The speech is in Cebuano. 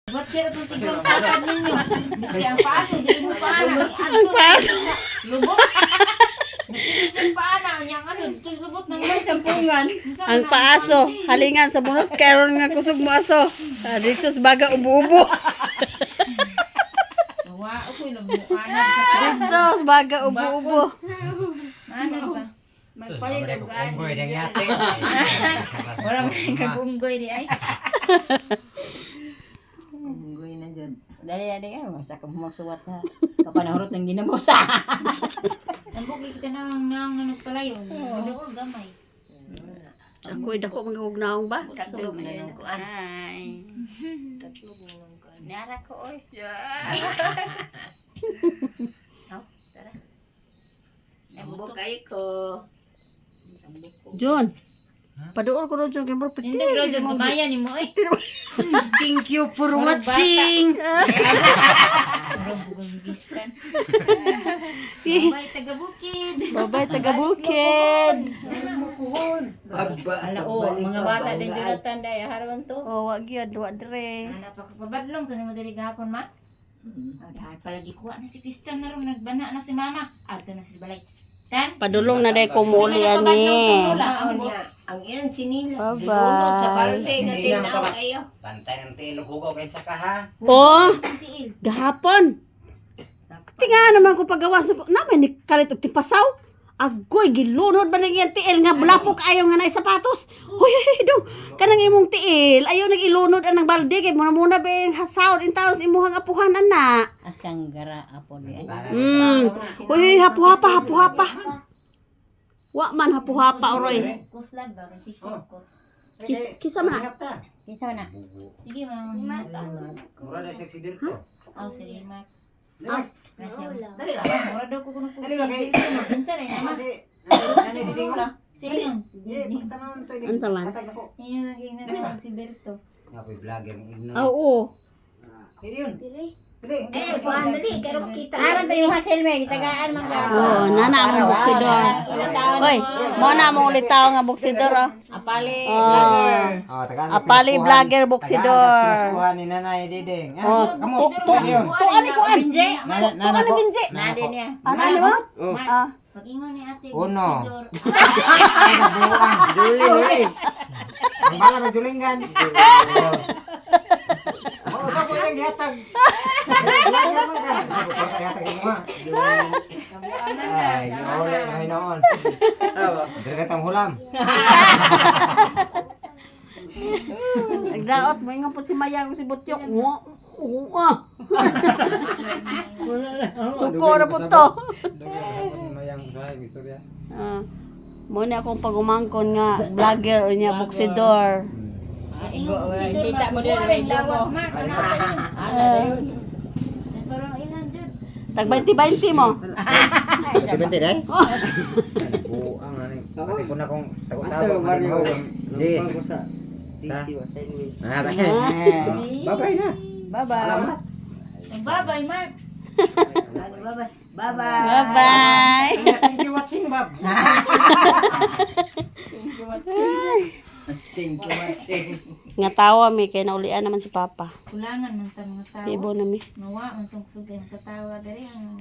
What sir itong tigong takad ninyo? Biski ang paaso, dili mo paana. Ang paaso. Lubot. Nagsilis ang paana, ang iyang aso, dito lubot ng may Sampungan. Ang paaso, halingan sa bunot karon nga kusog mo aso. Ah, dito sa baga ubo-ubo. Wa, ako'y nabukanan sa Dito sa baga ubo-ubo. Ano ba? Magpalit og Unggoy ng yate. Wala man kagunggoy di ay. Unggoy na jud. Dali dali ka masa ka magsuwat ha. Kapanahurot ng ginamosa. Nambok kita na ang nang ano palayo. Maduol gamay. Ako ay dako mga ba? Katlog na nung kuan. Ay. Katlog na nung kuan. Nara ko oy. Oh, tara. Ambok kayo ko. John. Paduol ko ro John kay bro piti. Hindi bro, jud kumayan nimo eh. Thank you for watching. Bro, bugang giskan. Bye, taga bukid. Babay taga bukid. Ala o, mga bata din Jonathan day haron to. Oh, wa gyud wa dire. Ana pa pabadlong to nimo diri gahapon ma. Oh, dahil pala gikuha na si Tristan na ron nagbana na si mama. Adto na si balay. Tan. Padulong na day ko muuli ani. Ang iyan sinila. Bye-bye. Sa balde nga tinaw kayo. Bantay ng tilog hugaw kay saka ha. Oh, gahapon. Tinga naman ko pagawa sa naman ni kalit og tipasaw. Agoy gilunod ba nang iyang tiil nga bulapok ayaw nga na sapatos. Huy, huy, huy, dong. Kanang imong tiil ayaw nag ilunod anang balde kay muna muna ba yung hasaw in taon sa imuhang apuhan ana. Asang gara apo di. Huy, huy, hapuhapa, hapuhapa. Wa man hapuhapa oroy. Kuslad ba kasi ko. Kisa man na. Kinsa man na? Sige, ma. Mura na siya si Dirto. Oh, sige, Mark. Dali. Nasa Mura daw ko kuno ko. Dali ba kay Kinsa na ma? Si Nanay Diding. Sige. Eh, pagtanawon to. Unsa man? Hatag ako. Inyo naging nanawag si Berto. Nga po vlogger mo igno. Ah, Oo. Dili yun. Dili. Eh, kuan dali karo kita. Aron to yung hasil me, gitagaan man ka. Oo, nana among buksidor. Hoy, mo na among ulitaw nga buksidor oh. Apali. Oh. Oh, tagaan. Apali vlogger buksidor. Pinaskuhan ni Nanay Diding. Oh, Kamo. to to Yun. to ani kuan. Nana To ani ko. Benji. Nadi niya. Ano ani mo? Ah, Pag-ingon ni ate. Uno. Buksidor. Julie, Julie. Ang bala ng Julinggan. Oo, sa po yung gihatag. Vlogger man ka. Ako pa gihatag mo ha. Ay, wala na hinoon. Dire ka tang hulam. Nagdaot mo ingon pud si Maya kung si Butyok. Oo. Oo. ah. Suko ra pud to. Ah. Mo na akong pagumangkon nga vlogger o niya buksidor. Kita mo din Ring lawas ma. Ano pa yun? Parang ilan jud. Tag 20-20 mo. Bente dai. Buang ani. Pati ko na kung tago-tago Mario. Yes. Sa. Ah, bye na. Bye-bye. Bye-bye, Mark. Bye-bye. Bye-bye. Bye-bye. Thank you watching, Bob. Thank you watching. Nga tawa mi kay naulian naman si Papa. Kulangan man ta mga tao. Ibo na mi. Nawa man tong sugay ang katawa diri ang